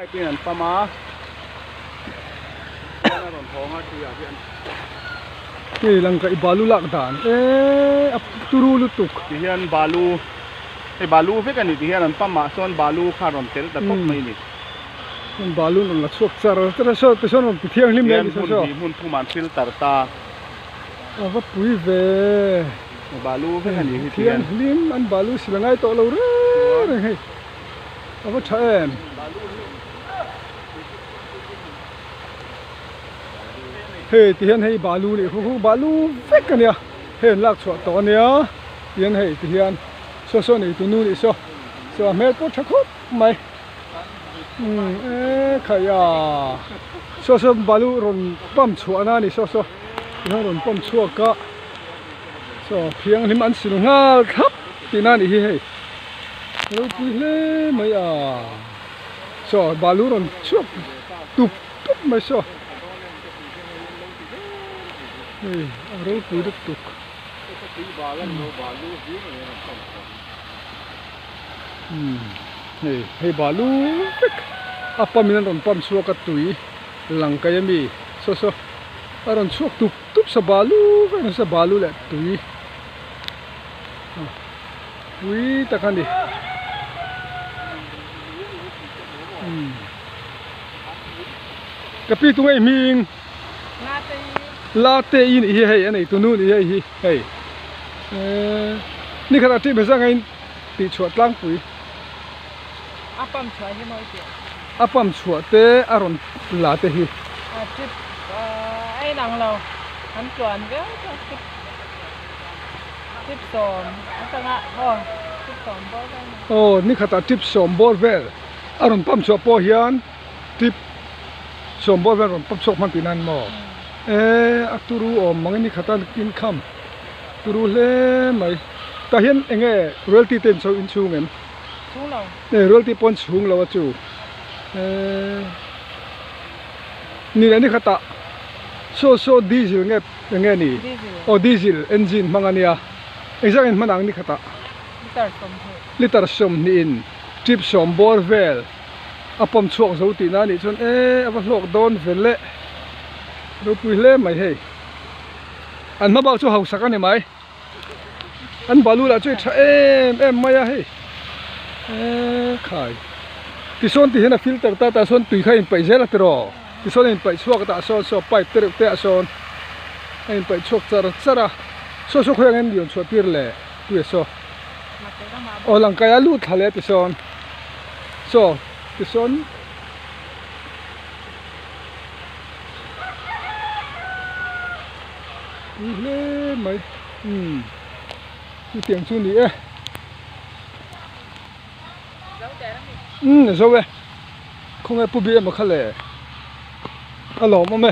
Pipe in an pam a, chuan a rawn thawng a tuiah hian. Hei langka i balu lak dan e a turu lutuk. Ti hian balu hei balu vek a ni ti hian an pam ah sawn balu kha a rawn tel ta tawp mai a ni. Chuan balu an rawn la chhuak char char a saw tichuan rawn ti thianghlim leh a ni saw saw. Hmun hnih hmun thum ah an filter ta. A va pui ve. Balu vek a ni hi ti hian. Thianghlim an balu sila ngai tawh lo reng reng hei. A va tha em? Hei ti hian hei balu nih khu khu balu vek a nia hei an lak chhuah tawh a nia ti hian hei ti hian saw saw nei tu nu nih saw saw a hmel pawh tha khawp mai umm e khai a saw saw balu rawn pump chhuah na a ni saw saw ti hian rawn pump chhuak a saw thianghlim an sil nghal thlap tihna a nih hi hei. Ropui hle mai a saw balu rawn chhuak tup tup mai saw hei a ropui lutuk umm hei hei balu vek a pump in an rawn pump chhuak a tui lang kai ami saw saw a rawn chhuak tup tup sa balu vek a ni saw balu leh tui. Pui tak a ni. Ka pi tunge i hming? La te i nih hi hei a nei tunu nih hei hi hei eee ni khat ah tih hmasa ang a in tih chhuah tlangpui. A pump chhuah hi mawi tih. A pump chhuah te a rawn la te hi. A trip a inang lo an tluan viau chuan trip. Aw ni khatah trip sawm bawr vel a rawn pump chhuah pawh hian trip sawm bawr vel a rawn pump chhuak hman tih nan maw eh a turu awm mang in ni khata income turu hle mai tah hian eng nge royalty te in chhung em eh royalty pawh an chhung lo a chu eh ni leh ni khatah saw saw diesel nge. Eng nge ni? Aw diesel engine hmang a nia. Engzah nge hman ang ni khatah? Liter 20 in trip sawm bawr vel a pump chhuak zo tihna a nih chuan e a va hlawk dawn ve le. Ropui hle mai hei. An hma bak chu hausak a ni mai. An balu lah chu i tha em em mai a hei. E khai. Tisawn ti hian a filter ta tah sawn tui kha a inpaih zel a tiraw. Tisawn a inpaih chhuak a tah sawn saw pipe te reuh te ah sawn a inpaih chhuak char char a. Saw saw khawiah nge lian chhuah tir le tui a saw. Aw langkai a lut thla leh tisawn. Saw tisawn. Tui hle mai umm chutiang chu ni e umm a zo e khawnge pu bi emaw kha le a lawm awm e.